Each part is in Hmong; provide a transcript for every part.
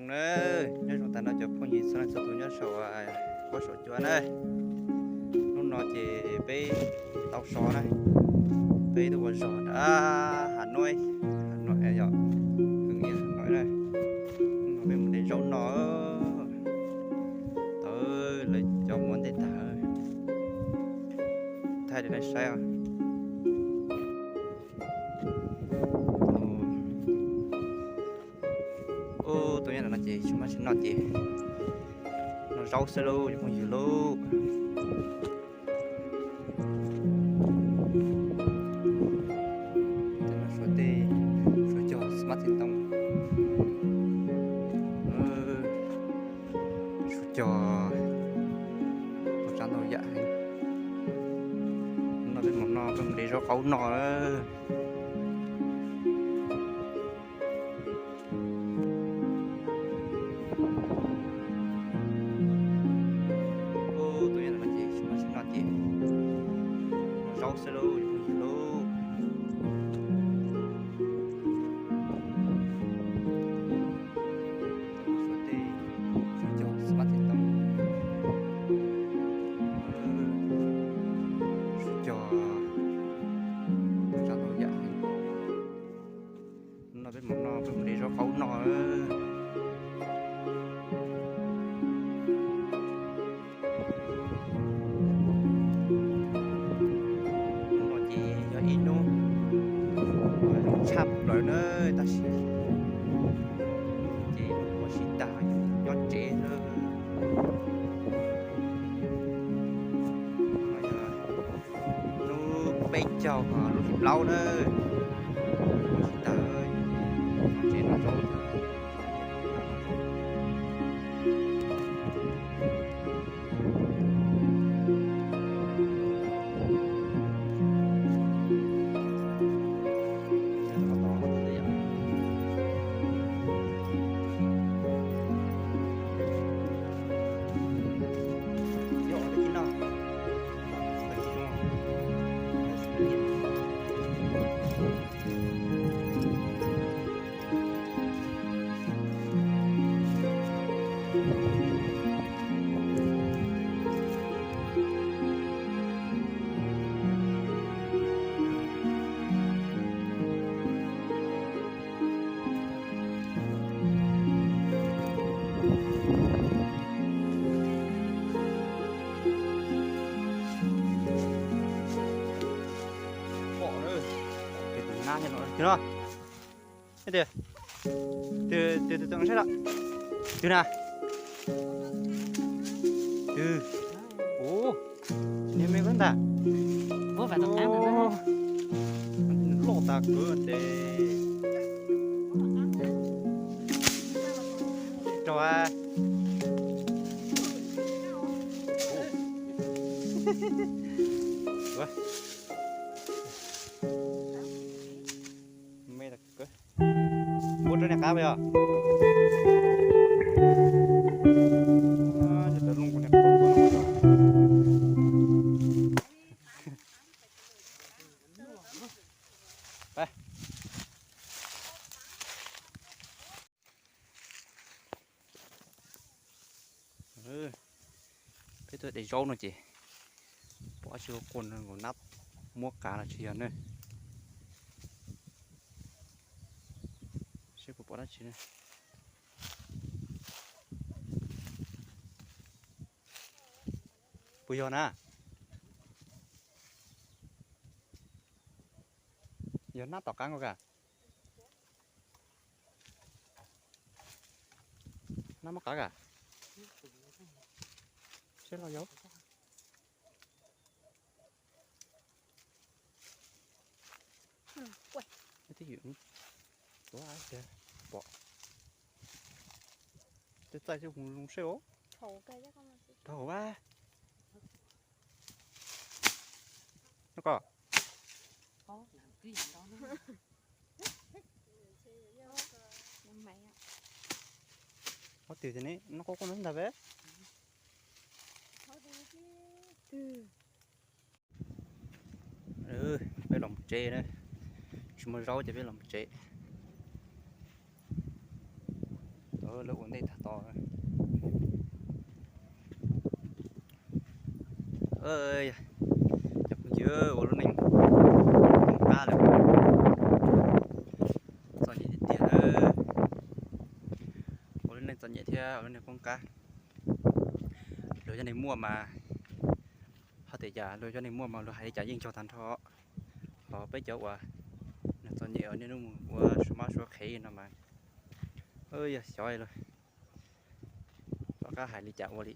Na, nyob zoo tag nrho cov phooj ywg txhua leej txhua tus nyob saum huab saum cua na. Hnub no ces peb tau so na, peb tuaj ua zog nram Hà Nội, Hà Nội yog, Hà Nội na. Hnub no peb mus de zaub no, tau lawv cov muab ntej tag, thaij rau nej saib os. Ub, tuaj nyob ntawm no ces tsis muaj tsis noj ces noj zaub xwb lauj, cov phooj ywg lauj. Tej no suav tej, suav cog smart txiv ntoo, suav cog tau tsav ntau yam heev. No peb mus no peb mus de zaub qaub noj. Ub, tuaj nyob ntawm no ces tsis muaj tsis noj ces noj zaub xwb lauj, cov phooj ywg lauj. Suav tej, suav cog smart txiv ntoo, suav cog tau tsav ntau yam heev. No peb mus no peb mus de zaub qaub noj. Hnub no ces yog ib hnub uas zoo tshaj plaws na, tab sis ces ua si tag nyob tsev na. Hnub peb caug lub hlis plaub na, ua si tag nyob tsev no zaub. Pom lawm, pom pem tus nab nyob no. Twg no? Twg, twg, twg, twg, saib lawm. Twg na? Twg? Ua, niag me koj ntag. Loj tas kawg ces rau a. Me tas kawg. Muab rau niag qab yog. Peb tuaj de zaub no ces pom dab tsi quaj quaj no, nkaus nab muab qav los tsis yog ne. Seb puas pom dab tsi ne. Puas yog na? Yog nab tom qab nkaus ka? Nab muab qav ka? Seb los yog. Twb ywm, tuav tiag, pom. Tej txaij xwb mus zoo seb os. Thaum a, no ko. Ob twg ne, no ko ko ntag peb. Peb los mus tsev na, tsis muaj zaub ces peb los mus tsev. Lawv ua ntej tag tod. Cov phooj ywg, ua lub neej poob qab lawm. Txom nyem tiag tiag lawm. Ua lub neej txom nyem thiab ua lub neej poob qab. Luag cov neeg muaj mas, ho tias cas luag cov neeg muaj mas luag hais li cas yeej nco tag nrho. Ho peb cov uas neeg txom nyem uas niaj hnub mus ua suab mab suab qhev no mas, yog xyov los tom qab hais li cas ua li.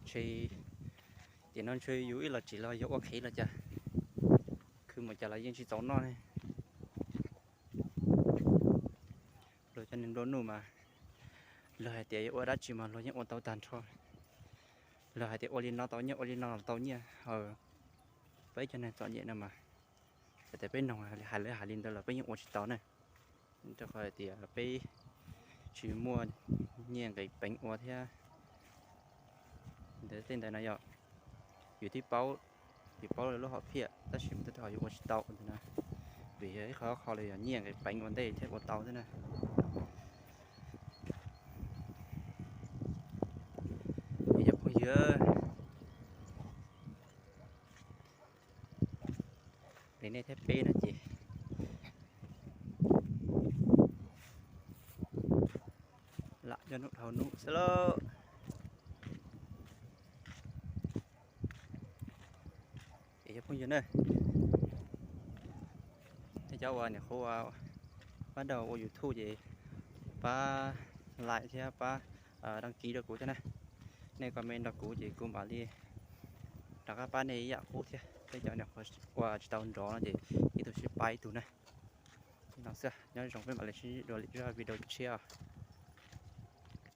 Ntshe, ces no ntshe yus ib los tsis los yog ua qhev los cas, khwv mus cas los yeej tsis txaus noj ne. Luag cov neeg nplua nuj mas, luag hais tias yuav ua dab tsi mas luag yeej ua tau tag nrho. Luag hais tias ua li no tau nyiaj, ua li no los tau nyiaj. Peb cov neeg txom nyem no mas, txawm tias peb noog hais lawv hais li ntawd los peb yeej ua tsis tau ne. Rau qhov hais tias peb tsis muaj nyiaj nqis peev ua thiab. Ntawd tej ntawd no yog yus twb paub, yus paub lawv lub hom phiaj tab sis mas tej thaum yus ua tsis tau ntawd na. Vim yog ib qho qho los yog nyiaj nqis peev ua ntej thiaj ua tau thiab na. Cov phooj ywg, li nej thiab peb no ces lam nyob hnub dhau hnub xwb lauj. Ces cov phooj ywg na, nej cov uas nyuam qhuav pab daug ua YouTube ces pab like thiab pab đăng ký rau kuv thiab na. Nej comment nrog kuv ces kuv mam li rov qab pab nej ib yam qub thiab. Peb cov nyuam qhuav ua tsis tau nrov no ces ib tug sib pab ib tug na. No xwb, nyob zoo, peb mam li sib ntsib dua lwm zaj video tshiab os.